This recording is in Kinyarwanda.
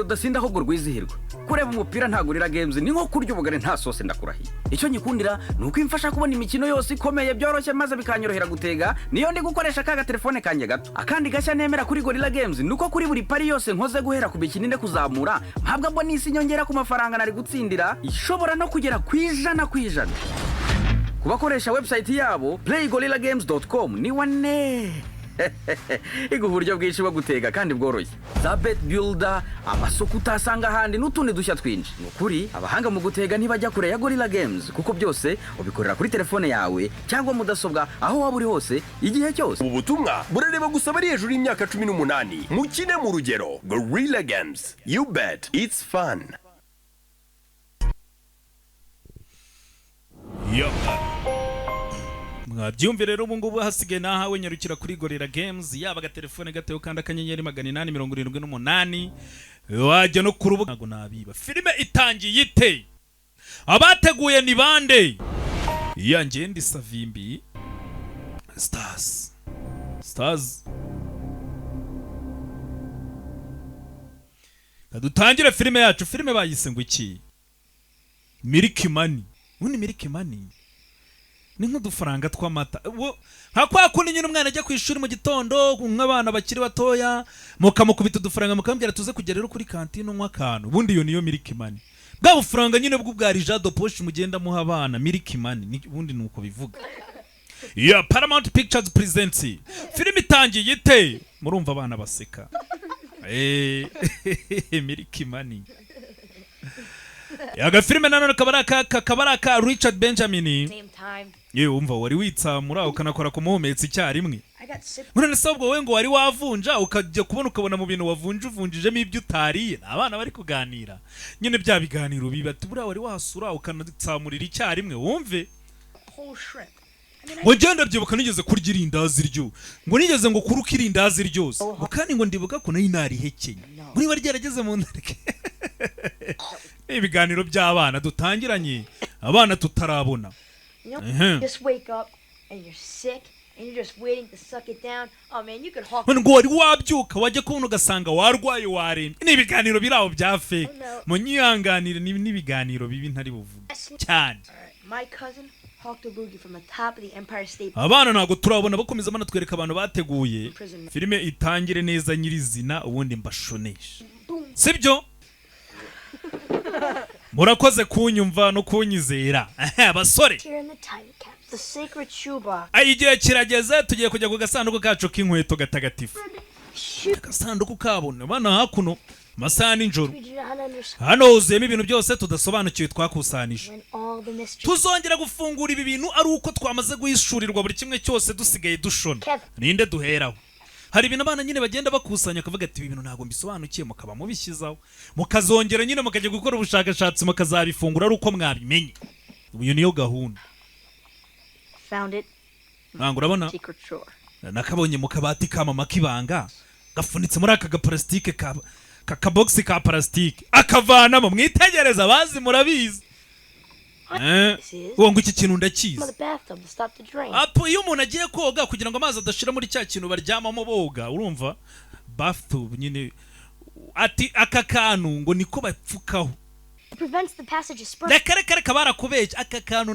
Udasinda ahubwo rwizihirwa. Kureba umupira nta Gorilla Games ni nko kurya ubugari nta sauce, ndakurahiye. Icyo nyikundira ni uko imfasha kubona imikino yose ikomeye byoroshye, maze bikanyorohera gutega niyo ndi gukoresha ka gatelefone kanjye gato. Akandi gashya nemera kuri Gorilla Games ni uko kuri buri pari yose nkoze guhera ku mikino 4 kuzamura, mpabwa bonus inyongera ku mafaranga nari gutsindira, ishobora no kugera ku 100%. Ku bakoresha website yabo playgorillagames.com, ni wane iguha uburyo bwinshi bwo gutega kandi bworoshye, za bet builder, amasoko utasanga ahandi n'utundi dushya twinshi. Ni ukuri abahanga mu gutega ntibajya kure ya Gorilla Games, kuko byose ubikorera kuri telefone yawe cyangwa mudasobwa, aho waba uri hose, igihe cyose. Ubu butumwa burareba gusa abari hejuru y'imyaka 18. Mukine mu rugero. Gorilla Games, you bet it's fun. Yo. Mwabyumve rero, ubu ngubu hasigaye nahawe. Nyarukira kuri Gorilla Games, yaba agatelefone gato kandi *878, wajya no ku rubuga. Ntabwo nabiba. Filime itangiye ite? Abateguye ni bande? Iya ndi Savimbi Stars Stars. Dutangire filime yacu. Filime bayise ngo iki? Milk Money. Ubundi milk money ni nk'udufaranga tw'amata. Nka kwa kundi nyine umwana ajya ku ishuri mu gitondo, nk'abana bakiri batoya, mukamukubita udufaranga, mukamubwira tuze kugera rero kuri kantine unywa akantu. Ubundi iyo niyo milk money, bwa bufaranga nyine bw'ubwa argent de poche mugenda muha abana. Milk money ubundi ni uko bivuga. Ya Paramount Pictures presents. Filime itangiye ite? Murumva abana baseka. Milk money. Agafilime nanone kakaba ari aka Richard Benjamin. Same time. Yewe, wumva wari witsamura ukanakora ku muhumetso icyarimwe. I got sick. None se ubwo wowe ngo wari wavunja, ukajya kubona ukabona mu bintu wavunja uvunjijemo ibyo utariye? Ni abana bari kuganira nyine, bya biganiro biba ati buriya wari wasura ukanatsamurira icyarimwe, wumve. Whole shrimp. I mean, I Ngo ngenda byibuka nigeze kurya irindazi ryo, ngo nigeze ngo kuruka irindazi ryose, ngo kandi ngo ndibuka ko nari narihekenye, ngo niba ryarageze mu nda. Ni ibiganiro by'abana dutangiranye, abana tutarabona. Just wake up and you're sick and you're just waiting to suck it down. Oh man, you could hawk. None ngo wari wabyuka, wajya kubona ugasanga warwaye, warembye. Ni ibiganiro biri aho bya fake, munyihanganire, ni n'ibiganiro bibi ntari buvuge cyane. My cousin hawked a loogie from the top of the Empire State. Abana ntabwo turabona, bakomeza banatwereka abantu bateguye. Filime itangire neza nyirizina, ubundi mbashoneshe, sibyo? Murakoze kunyumva no kunyizera, abasore. Here in the tiny caps, the sacred shoebox. Ay, igihe kirageze, tugiye kujya ku gasanduku kacu k'inkweto gatagatifu. Shoe. Agasanduku kabona bana hakuno, amasaha ya nijoro. We do not understand Hano huzuyemo ibintu byose tudasobanukiwe twakusanije. when all the mysteries. Tuzongera gufungura ibi bintu ari uko twamaze guhishurirwa buri kimwe cyose, dusigaye dushona. Kevin. Ninde duheraho? Hari ibintu abana nyine bagenda bakusanya, akavuga ati ibi bintu ntabwo mbisobanukiye, mukaba mubishyizaho, mukazongera nyine mukajya gukora ubushakashatsi, mukazabifungura ari uko mwabimenye. Iyo niyo gahunda. Found it. Ntabwo urabona? Secret drawer. Nakabonye mu kabati ka mama k'ibanga, gafunitse muri aka gaparasitike ka kabogisi ka parasitike, akavanamo. Mwitegereza, abazi murabizi. This is Uwo ngo iki kintu ndakizi. the bathtub to stop the drain. Apo iyo umuntu agiye koga, kugira ngo amazi adashira muri cya kintu baryamamo boga, urumva bathtub nyine, ati aka kantu ngo niko bapfukaho. It prevents the passage of sperm. Reka reka reka, barakubeshya aka kantu.